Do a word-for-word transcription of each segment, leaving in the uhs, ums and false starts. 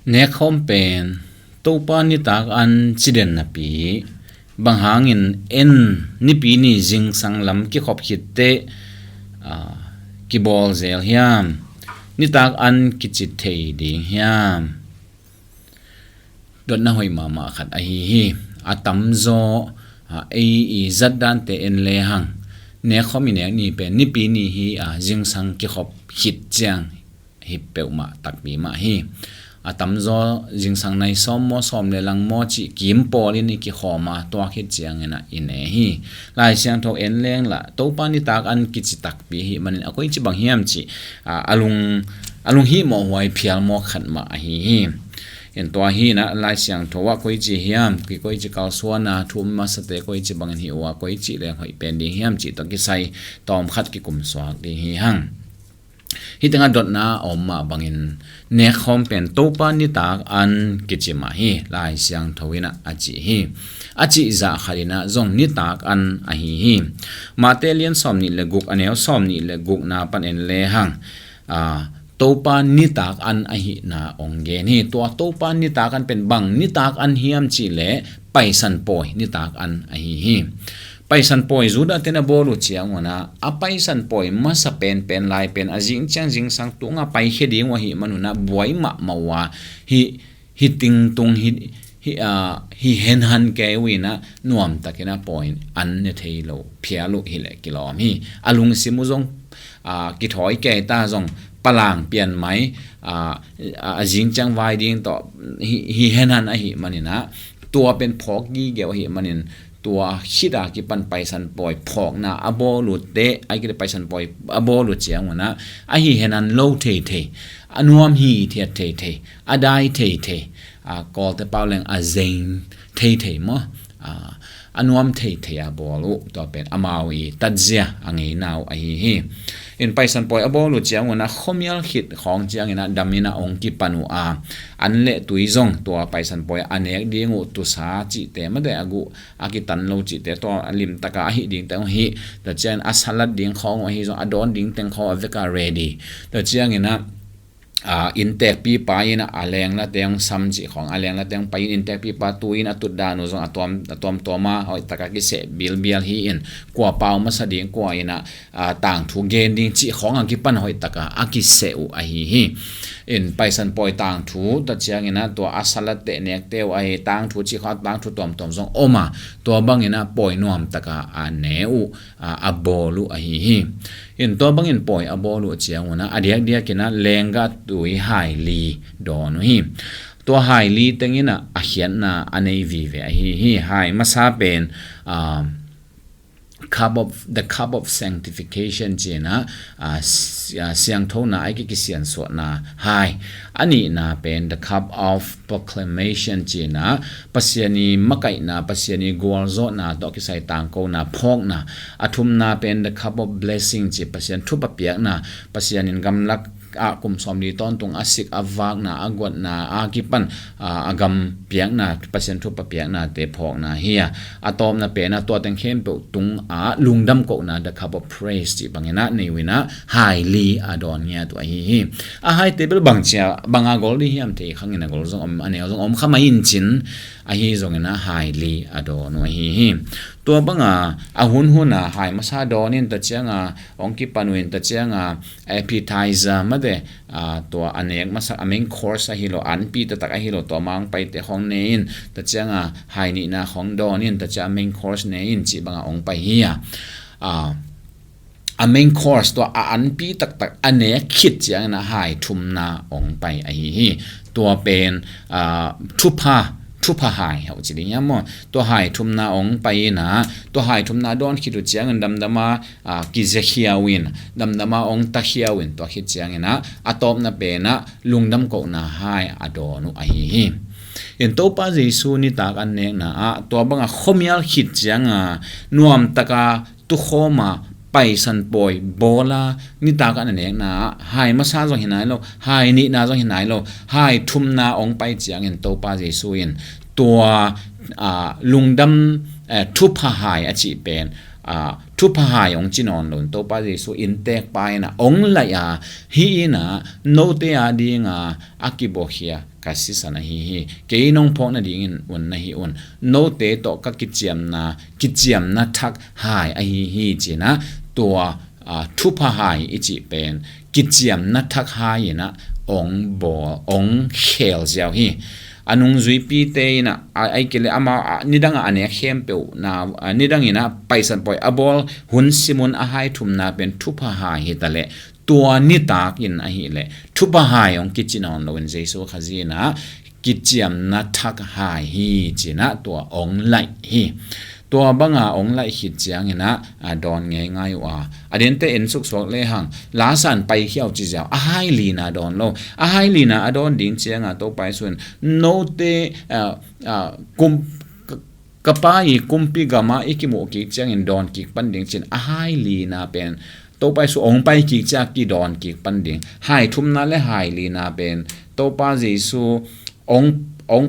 Nekkhawm pen Topa nitak an ci den napi, bang hangin en nipi ni zingsang lam kikhop khitteh kibawl zel hiam? Nitak an kici thei ding hiam? Dotna hoih mahmah khat ahi hi. A tamzaw ei i zatdante en lehang, nekkhawm i nek ni pen nipi ni hi a, zingsang kikhop khit ciang hi peuhmah takpi mah hi. A tamzaw zingsang nai sawm maw, sawm le lang maw cih kim pawlin i kikhawm a, tua khit ciangin ah i ne hi. Lai Siangtho en leng lah Topa nitak an kici takpi hi manin a koici bang hiam cih a lung a lunghihmawh huai phial mawk khat mah ahi hi. En tua hi nah Lai Siangtho ah koici hiam, ki koici kalsuan a, thu masate koici bangin hi uh a, koici leng hoih pen ding hiam cih tawh kisai tawmkhat kikumsuak ding hi hang. Hih tengah dotna a om mah bangin nekkhawm pen Topa nitak an kici mah hi, Lai Siangtho in ah a cih hi. A cih zah khat in ah zong nitak an ahi hi. Mate lian sawm nih le guk, a neu sawm nih le gukna pan en lehang Topa nitak an ahihna ong gen hi. Tua Topa nitak an pen bang nitak an hiam cih leh Paisan pawi nitak an ahi hi. Paisan pawi Judah ten a bawl uh ciangun ah a Paisan pawi masa penpen lai pen a zing ciang zingsang tungah paikhia ding uh ahih manun ah buai mahmah uh a, hih hih tingtung hih hih henhan kei uh in ah nuamtakin a pawi an ne thei lo phial uh hileh kilawm hi. A lungsim uh zong kithawi kei ta zong palang pian mai a zing ciang vai ding tawh hih henhan ahih manin ah tua pen phawk gige uh ahih manin tua khit a kipan Paisan pawi phawkna a bawl uh teh a kite Paisan pawi a bawl uh ciangun ah a hih henhan lo theithei, a nuam hithiat theithei, a dai theithei, a Kawlte pau leng a zeng theithei maw, a nuam theithei a bawl uh tua pen amau i tatzia a ngeina uh ahi hi. In Paisan pawi a bawl uh ciangun ah khuamial khit khawng ciangin ah damin ah ong kipan uh a, an le tui zong tua Paisan pawi a nek ding uh tusa cihte mate a guh a kitan lo cihte tua a limtaka ahi ding teng uh hi. Tua ciangin a salat ding khawng uh ahi zong a dawn ding teng khawng a veka ready. Tua ciangin ah inntekpipa in ah a lengla teng sam cih khawng, a lengla teng pai in inntekpipa tu in a tutdan uh zong a tuam a tuamtuama hoihtaka kiseh bilbial hi in, kua pau masa ding, kua in ah tangthu gen ding cih khawng a kipan hoihtaka a kiseh uh ahi hi. In Paisan pawi tangthu tua ciangin ah tua a salat teh nekte uh ahi tangthu cih khawng a tangthu tuamtuam zong om a, tua bangin ah pawi nuamtaka a ne uh a bawl uh ahi hi. In tua bangin pawi a bawl uh ciangun ah a diakdiakin ah lenggah tui hai li dawn uh hi. Tua hai li tengin ah a khiatna a nei vive ahi hi. Hai masa pen cup of the cup of sanctification ci-in ah siangthona a kikisiansuahna hai. A nihna pen the cup of proclamation ci-in ah Pasian i makaihna, Pasian i gualzawhna tawh kisai tangkona phawkna. A thumna pen the cup of blessing ci, Pasian thupha piakna, Pasian in gamlak ah kum sawmli tawntung a sik a vakna, a guatna a kipan a gam piakna, Pasian thupha piaknate phawkna hi a, a tawpna pen ah tua teng khempeuh tungah lungdam kohna the cup of praise cih bangin ah nei uh in ah hai li a dawn ngiat uh ahi hi. A haite bel bang cia banga gol dih hiam thei khangin a gol zong om, a neu zong om kha mai in cin, ahi zongin ah hai li a dawn uh ahi hi. Tua banga a hunhun a hai masa dawn in ta cianga ong kipan uh in ta cianga appetizer mate, tua a nek masa a main course ahi lo, anpi taktak ahi lo, tua mang paite khong ne in ta cianga hai nihna khong dawn in ta cia main course ne in cih banga ong pai hi a. A main course tua a anpi taktak a nek khit ciangin a hai thumna ong pai ahi hi. Tua pen thupha, thupha hai hau ci ding hiam maw? Tua hai thumna ong pai in a, tua hai thumna dawn khit uh ciangin damdama kizia khia uh in, damdama ong ta khia uh in, tua khit ciangin a, a tawpna pen a lungdam kohna hai a dawn uh ahi hi. In Topa Jesu nitak an nekna ah tua banga khuamial khit cianga nuamtaka tukhawma paisan pawi bawla nitak an a nekna ah hai masa zong hi nai lo, hai nihna zong hi nai lo, hai thumna ong pai ciangin Topa Jesu in tua lungdam eh, thupha hai a cih pen, ah, thupha hai hong ci nawn lo in Topa Jesu inntekpa in ah hong laih a, hih in ah note a ding a a kibuakhia ka sisan ahi hi. Kei nong phawk nadingin un na hi un. Note tawh ka kiciamna, kiciamna thak hai ahi hi ci-in ah tua, ah, thupha hai i cih pen kiciamna thak hai in ah hong bawl, hong khel ziau hi. A nungzuipite in ah, a, ahih kei leh amau, a, nidang a a nek khempeuh na, a, nidang in ah Paisan Pawi a bawl hun sim un a hai thumna pen thupha hai hi ta leh, tua nitak in ahih leh thupha hai hong kici nawn lo in Jesu Khazih in ah kiciamna thak hai hi ci-in ah tua hong laih hi. Tua bang a hong laih khit ciangin ah, a, dawn ngeingai uh a, a dente en suksuak lehang, la san paikhia un ci ziau, a hai lina dawn lo. A hai lina a dawn ding ciang a Topa Jesu in note, a, a, kum, ka, ka Pa i kumpi gam ah i kimuh kik ciangin dawn kik pan ding ci-in a hai lina pen Topa Jesu hong pai kik ciang kidawn kik pan ding. Hai thumna le hai lina pen Topa Jesu hong, hong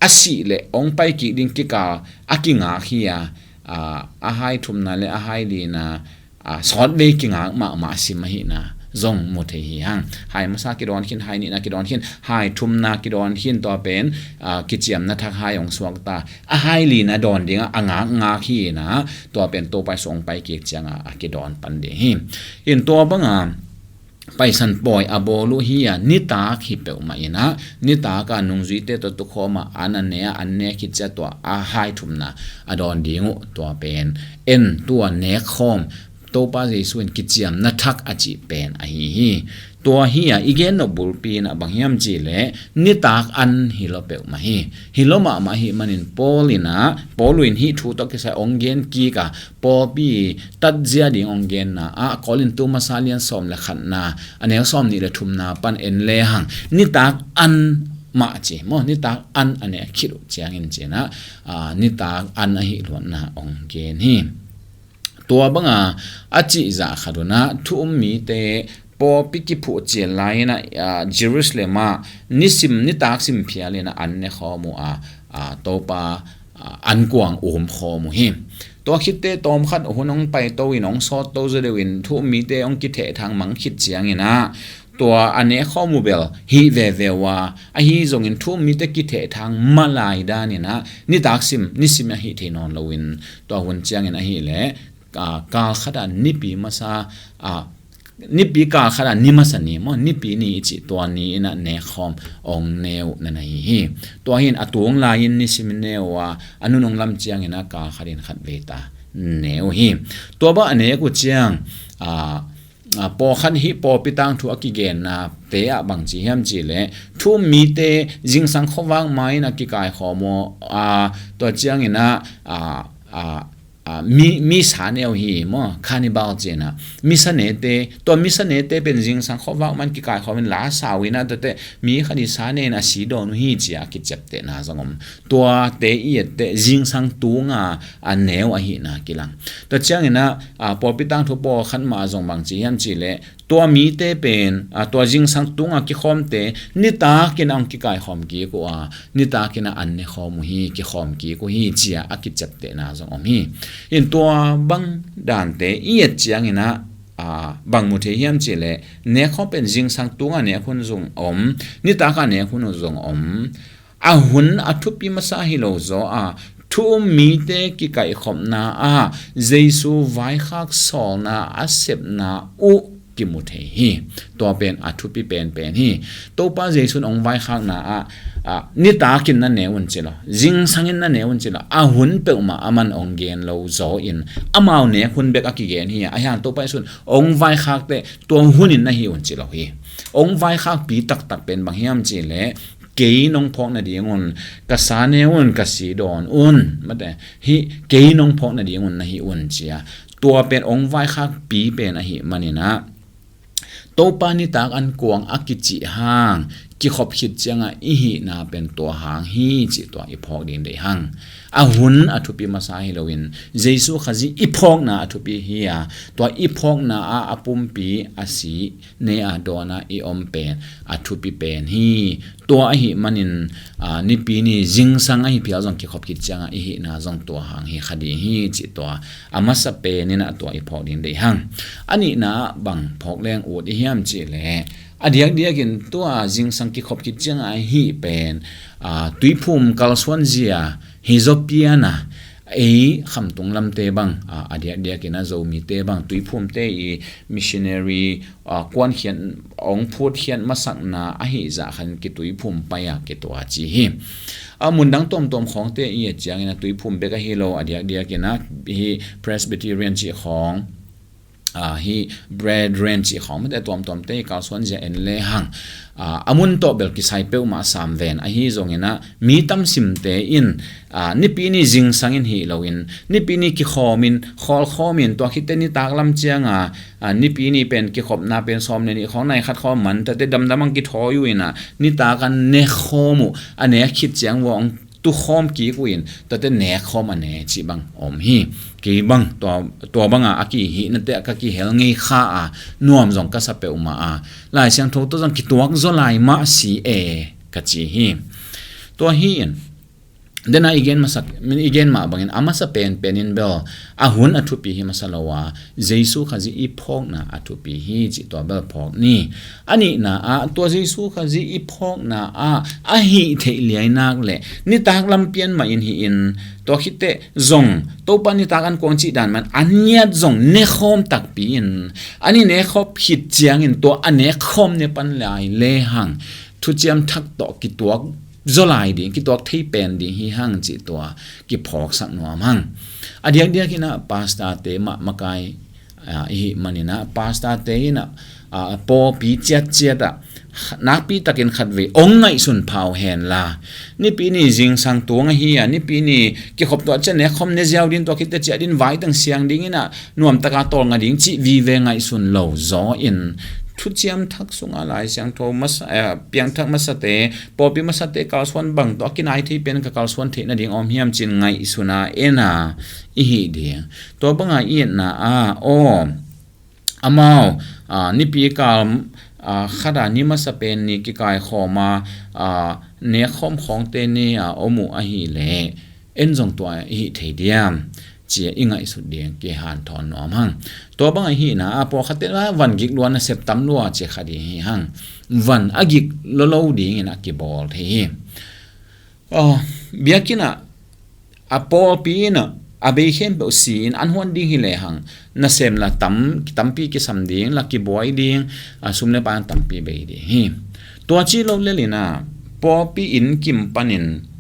a sih leh hong pai kik ding kikal a kingak hi a, a, a hai thumna le a hai lina, a, sawtvei kingak mahmah sim ahihna zong mu thei hi hang. Hai masa kidawn khin, hai nihna kidawn khin, hai thumna kidawn khin, tua pen, a, kiciamna thak hai hong suak ta. A hai lina dawn ding a, a ngakngak hi in ah, tua pen Topa Jesu hong pai kik ciang a, a kidawn pan ding hi. In tua bang a Paisan Pawi a bawl uh hi a, nitak hi peuhmah in ah, nitak a nungzuite tawh tukhawm a an a ne a, an ne khit ciang tua a hai thumna a dawn ding uh, tua pen en tua nek khawm Topa Jesu in kiciamna thak a cih pen ahi hi. Tua hi a i gen nop bulpi in ah bang hiam cih leh nitak an hi lo peuhmah hi. Hi lo mahmah ahih manin Paul in ah, Paul in hih thu tawh kisai hong gen kik a, pawlpi tatzia ding hong genna ah, Korintu masa lian sawm le khatna, a neu sawm nih le thumna pan en lehang, nitak an mah ci maw, nitak an a nek khit uh ciangin ci-in ah, a, nitak an ahih luatna hong gen hi. Tua bang a a cih zah khat un ah thu um mite pawlpi kiphuh cian lai in ah, a, Jerusalem ah nisim, nitak sim phial in ah an ne khawm uh a, a, Topa, a, ankuang um khawm uh hi. Tua khitteh tawmkhat hun hong paito in hong sawtto zaw deuh in thu um mite hong kithehthang mang khit ciangin ah tua a nek khawm uh bel hih veve uh a, ahi zongin thu um mite kithehthang mah lai dan in ah nitak sim, nisim ahih thei nawn lo in tua hun ciangin ahih leh, a, kal khat a nipi masa, a, nipi kal khat a ni masa ni maw, nipi ni i cih tua ni in ah nek khawm hong ne uh na na hi hi. Tua hi in a tung lai in nisim ne uh a, a nunung lam ciangin ah kal khat in khatvei ta ne uh hi. Tua bang a nek uh ciang, a, a, pawlkhat hih pawlpi tangthu a kigennate ah bang ci hiam cih leh thu um mite zingsang khuavak ma in ah kikaikhawm uh a, tua ciangin ah, a, a, a, mi, mi sa ne uh hi maw, cannibal ci-in ah. Mi sa nete, tua mi sa nete pen zingsang khuavak ma in kikaikhawm in la sa uh in ah, tuate mi khat i sa ne in a si dawn uh hi ci-a a kiciaptehna zong om. Tuate i etteh zingsang tung a a ne uh ahihna kilang. Tua ciangin ah, a, pawlpi tangthu pawlkhat mah zong bang ci hiam cih leh tua mite pen, a, tua zingsang tung a kikhawmte nitak in ah hong kikaikhawm kik uh a, nitak in ah an ne khawm uh hi, kikhawm kik uh hi ci-a a kiciaptehna zong om hi. In tua bang dante i et ciangin ah, a, bang mu thei hiam cih leh nek khawm pen zingsang tung a nek hun zong om, nitak a nek hun uh zong om. A hun a thupi masa hi lo zaw a, thu um mite kikaihkhopna ah Jesu vaikhak sawlna a sepna uh kimu thei hi. Tua pen a thupi penpen hi. Topa Jesu in hong vaikhakna ah, ah, nitakin na ne un ci lo, zingsangin na ne un ci lo, a hun peuhmah aman hong gen lo zaw in, amau nek hun bek a kigen hi a, ahi hang Topa Jesu in hong vaikhak teh tua hunin na hi un ci lo hi. Hong vaikhakpi taktak pen bang hiam cih leh, kei nong phawk nadingun ka sa ne un, ka si dawn un, mate, hih kei nong phawk nadingun na hi un ci-a. Tua pen hong vaikhakpi pen ahih manin ah, Topa nitak ankuang a kicih hang kikhop khit ciangah i hihna pen tua hang hi cih tua i phawk ding deih hang. A hun a thupi masa hi loin Jesu Khazih i phawkna a thupi hi a, tua i phawkna ah a pumpi a si ne a dawn a i om pen a thupi pen hi. Tua ahi manin, aa, nipi ni zingsang ahi phial zong kikhop khit ciangah i hihna zong tua hang hi kha ding hi cih tua a masa penin ah tua i phawk ding deih hang. A nihna ah bang phawk leng ut i hiam cih leh, a diakdiakin tua zingsang kikhop khit ciangah a hih pen, aa, tuiphum kalsuan zia hi zaw pian a, ei khamtung lamte bang, aa, a diakdiakin a Zomite bang tuiphumte i missionary, aa, kuankhiat, ong phutkhiat masakna ahi zah khan kituiphum pai a kitua ci hi. A mundang tuamtuam khawngte i et ciangin a tuiphum bek ahi lo, a diakdiakin a hi Presbyterian cih khawng, aa, hi Brethren cih khawng mate tuamtuamte i kalsuan zia en le hang, aa, a mun tawh bel kisai peuhmah sam ven ahi zongin ah mi tamsimte in, aa, nipi ni zingsangin hi loin nipi ni kikhawmin khawlkhawmin tua khitte nitak lam cianga, aa, nipi ni pen kikhopna pen sawm le nih khawng nai khat khawm man tate damdam ang kithawi uh in ah nitak an ne khawm uh, a nek khit ciang vawng tukhawm kik uh in tate nek khawm a ne cih bang om hi. Kei bang tua, tua banga a kihihnate a ka kihel ngei kha a nuam zong ka sa peuhmah a, Lai Siangtho tawh zong kituak zaw lai mah si e ka ci hi. Tua hi in dena i gen masak, i gen mah bangin a masa penpenin bel a hun a thupi hi masa lo a, Jesu Khazih i phawkna a thupi hi cih tua bel phawk ni. A nihna ah tua Jesu Khazih i phawkna ah a hih theih liainak le nitak lam pian mah in hi in tua khitte zong Topa nitak an kuang cih dan man an ngiat zong nekhawm takpi in an i nekhawp khit ciangin tua a nekhawm ne pan lai le hang thuciam thak tawh kituak zaw lai ding, kituak thei pen ding hi hang cih tua kiphawksak nuam hang. A diakdiakin ah pastor te mah makai, aa, i hih manin ah pastor te in ah, aa, pawlpi ciatciat ah nakpi takin khatvei ong ngaihsun pha uh hen la, nipi ni zingsang tung ahi a, nipi ni kikhop tuah ciang nek khawm ne ziau ding, tua khitte ciah ding, vai teng siang dingin ah nuamtaka tawlnga ding cih vive ngaihsun lo zaw in thuciam thak sungah Lai Siangtho masa, eh, piangthak masate, pawlpi masate kalsuan bang tawh a kinai thei pen ka kalsuan theih nading om hiam cin ngaihsuna ena i hih ding. Tua banga i etna a aw, amau, aa, nipi kal, aa, khata ni masa pen ni kikai khawma, aa, nek khawm khawngte ni a om uh ahi leh en zong tua i hih thei diam cia i ngaihsut ding kihanthawn nuam hang. Tua bang ahihna a pawlkhatte van gik lua nasep tam lua cia kha ding hi hang. Van a gik lolo dingin a kibawl thei hi. Aw, biakinn ah a pawlpi in ah a bei khempeuh si in an huan ding hi lehang nasem la tam, tampi kisam ding la kibuai ding, a sum le pai tampi bei ding hi. Tua ci lo lelin ah pawlpi inn kim panin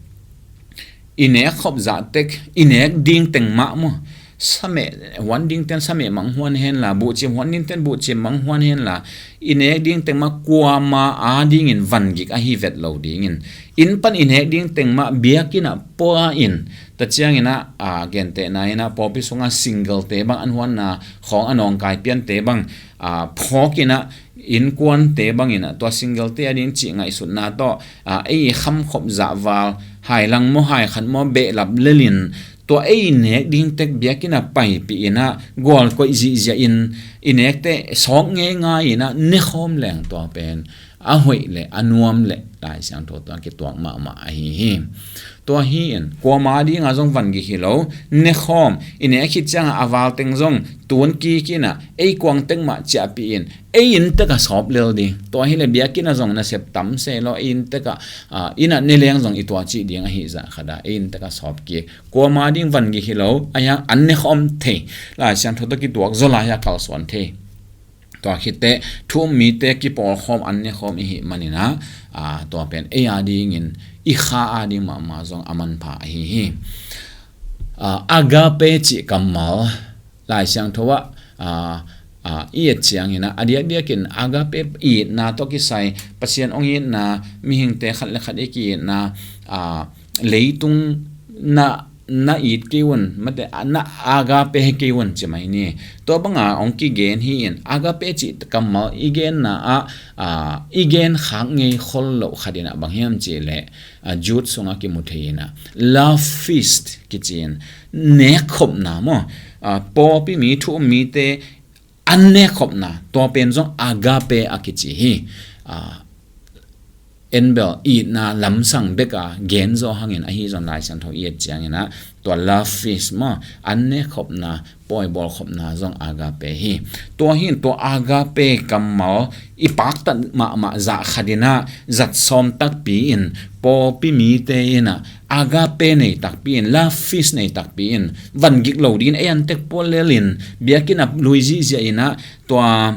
i nek khop zah tek, i nek ding teng mah maw, sameh huan ding ten sameh mang huan hen la, buhcim huan ding ten buhcim mang huan hen la, i nek ding teng mah kuama a dingin van gik ahi vet lo dingin, inn pan i nek ding teng mah biakinn ah pua in, ta ciangin ah, a, gentehna in ah pawlpi sungah single te bang an huanna khawng a nawngkai piante bang, a, phawk in ah innkuante bangin ah tua single te a ding cih ngaihsutna tawh, a, ei i khamkhop zahval, hai lang maw hai khat maw behlap lelin tua ei i nek ding tek biakinn ah paipih in ah gualkoih zihziah in i nekte sawk ngeingai in ah nekhawm leng tua pen a hoih le a nuam le Lai Siangtho tua kituak mahmah ahi hi. Tua hi in kuama dinga zong van gik hi lo, nekhawm i nek khit ciangah a val teng zong tun kik in ah ei kuang tek mah ciahpih in ei inn tek ah sawp lel ding. Tua hi le biakinn ah zong nasep tam se lo, ei inn tek ah, a, inn ah ne leng zong i tua cih ding ahi zah khat ah ei inn tek ah sawp kik. Kuama ding van gik hi lo, a hiang an nekhawm thei, Lai Siangtho tawh kituak zaw lai a kalsuan thei. Tua khitte thu um mite kipawlkhawm an nekhawm i hih manin ah, a, tua pen ei a dingin i kha a ding mahmah zong a manpha ahi hi. A, agape cih kammal Lai Siangtho ah, a, a, i et ciangin ah a diakdiakin agape itna tawh kisai, Pasian hong itna, mihingte khat le khat i ki-itna, a, leitung na na it kei un, mate, na agape kei un ci mai ni. Tua banga hong kigen hi in, agape cih kammal i genna ah, a, i gen khak ngei khol loh khat in ah bang hiam cih leh, a, Jude sungah kimu thei in ah, love feast kici in, nekkhopna maw, a, pawlpi mi, thu um mite an nekkhopna, tua pen zong agape a kici hi. A, en bel itna lamsang bek a gen zaw hangin, ahi zong Lai Siangtho i et ciangin ah, tua love feast maw, an nekkhopna, pawi bawlkhopna zong agape hi. Tua hi in, tua agape kammal i paktat mahmah zah khat in ah, zat sawm takpi in, pawlpi mite in ah agape nei takpi in, love feast nei takpi in, van gik lo dingin ei an tek pual lel in, biakinn ah lui zihziah in ah, tua,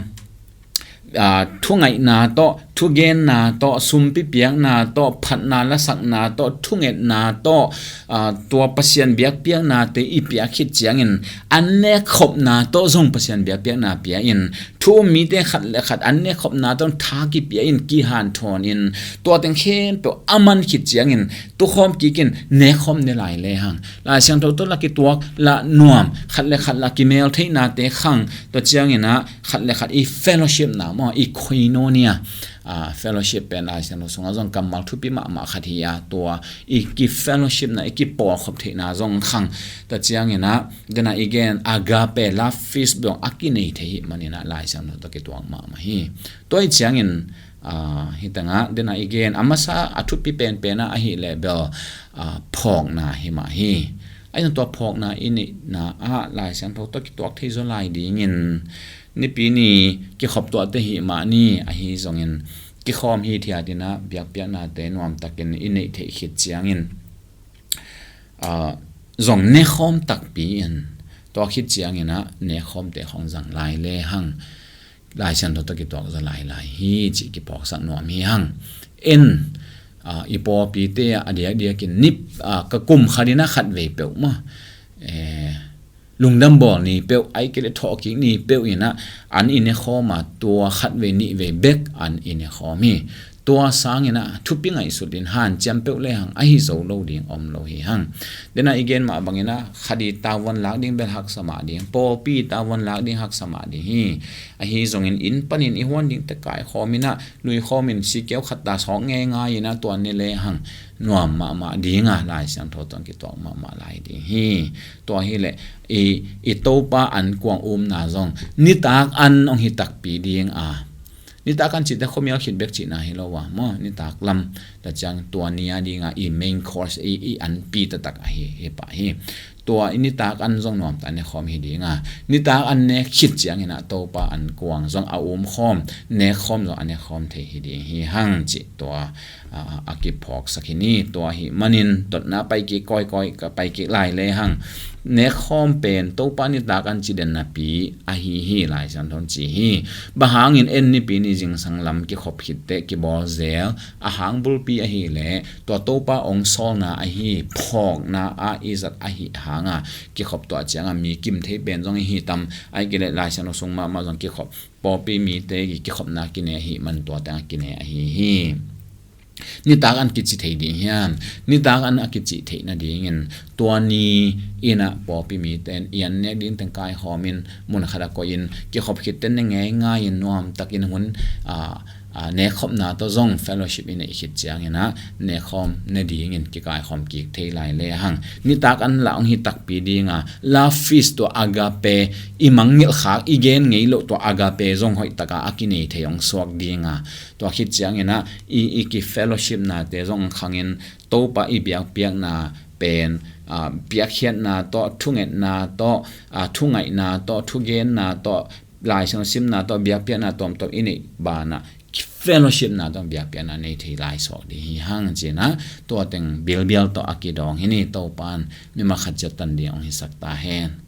a, thungaihna tawh, thugenna tawh, sumpi piakna tawh, phatna lasakna tawh, thungetna tawh, a, tua Pasian biakpiaknate i piak khit ciangin, an nekkhopna tawh zong Pasian biakpiakna pia in, thu um mite khat le khat an nekkhopna tawh tha kipia in, kihanthawn in, tua teng khempeuh a man khit ciangin, tukhawm kik in, nekkhawm ne lai le hang. Lai Siangtho tawh la kituak la nuam, khat le khat la kimel theihnate khang, tua ciangin ah, khat le khat i fellowship na maw, i koinonia, a, fellowship pen Lai Siangtho sungah zong kammal thupi mahmah khat hi a, tua i ki fellowship na, i kipawlkhop theihna zong khang. Tua ciangin ah, dena i gen agape love feast zong a kinei thei hi manin ah, Lai Siangtho tawh kituak mahmah hi. Tua hi ciangin, a, hi tangah, dena i gen a masa a thupi penpen ah ahih leh bel, a, phawkna hi mah hi. Ahi zong tua phawkna i neihna ah Lai Siangtho tawh kituak thei zaw lai dingin, nipi ni kikhop tuahte hi mah ni, ahi zongin kikhawm hithiat in ah biakpiaknate nuamtakin i neih theih khit ciangin, a, zong nekhawm takpi in, tua khit ciangin ah nekhawmte khawng zang lai le hang. Lai Siangtho tawh kituak zaw lailai hi cih kiphawksak nuam hi hang. En, a, i pawlpite ah a diakdiakin nip, a, ka kum khat in ah khatvei peuh maw, e, lungdam bawl ni peuh, ahih kei leh thawhkik ni peuh in ah an i nekhawm a, tua khatvei nihvei bek an i nekhawm hi. Tua sangin ah thupi ngaihsut in hanciam peuh le hang ahi zo lo ding om lo hi hang. Dena i gen mah bangin ah khat i tavuan lak ding bel haksa mah ding, pawlpi tavuan lak ding haksa mah ding hi. Ahi zongin inn panin i huan dingte kaikhawm in ah, luikhawm in sikeu khat ta sawk ngeingai in ah tua ne le hang nuam mahmah ding a, Lai Siangtho tawh kituak mahmah lai ding hi. Tua hi leh i, i Topa an kuang umna zong nitak an hong hi takpi ding a, nitak an cihte khuamial khit bek cihna hi lo a maw, nitak lam, tua ciang tua ni a ding a i main course, i, i anpi taktak ahi hi pah hi. Tua i nitak an zong nuamtak nekhawm hi ding a, nitak an nek khit ciangin ah Topa an kuang zong a umkhawm, nekhawm zong a nekhawm thei hi ding hi hang cih tua, a, a kiphawksak hi ni. Tua hi manin dotna pai kik kawikawi ka pai kik lai le hang. Nekhawm pen Topa nitak an ci den napi ahi hi, Lai Siangtho in ci hi. Bang hangin en nipi ni zingsang lam kikhop khitteh kibawl zel a hang bulpi ahih leh tua Topa hong sawlna ahi phawkna ah i zat ahih hang a, kikhop tuah ciang a mi kim thei pen zong i hi tam, ahih kei leh Lai Siangtho sung mahmah zong kikhop, pawlpi mite kikhopna kine ahih man tua teng a kine ahi hi. Nitak an kici thei ding hiam? Nitak an a kici theih nadingin tua ni in ah pawlpi mite in i an nek ding teng kaikhawm in, mun khat ah koih in, kikhop khitteh ne ngeingai in nuamtakin hun, a, a, nekhopna tawh zong fellowship i neih khit ciangin ah nekhawm nadingin kikaikhawm kik thei lai le hang. Nitak an lah hong hi takpi ding a, love feast, tua agape, i mangngilh khak, i gen ngei loh tua agape zong hoih tak a a kinei thei hong suak ding a, tua khit ciangin ah i, i ki fellowship nate zong khangin Topa i biakpiakna pen, a, biakkhiatna tawh, thungetna tawh, a, thungaihna tawh, thugenna tawh, Lai Siangtho simna tawh, biakpiakna tuamtuam i neih banah fellowship na tawh biakpiakna nei thei lai suak ding hi hang ci-in ah, tua teng bilbial tawh a kidawng hi ni. Topa in mimal khat ciat tan ding hong hisak ta hen.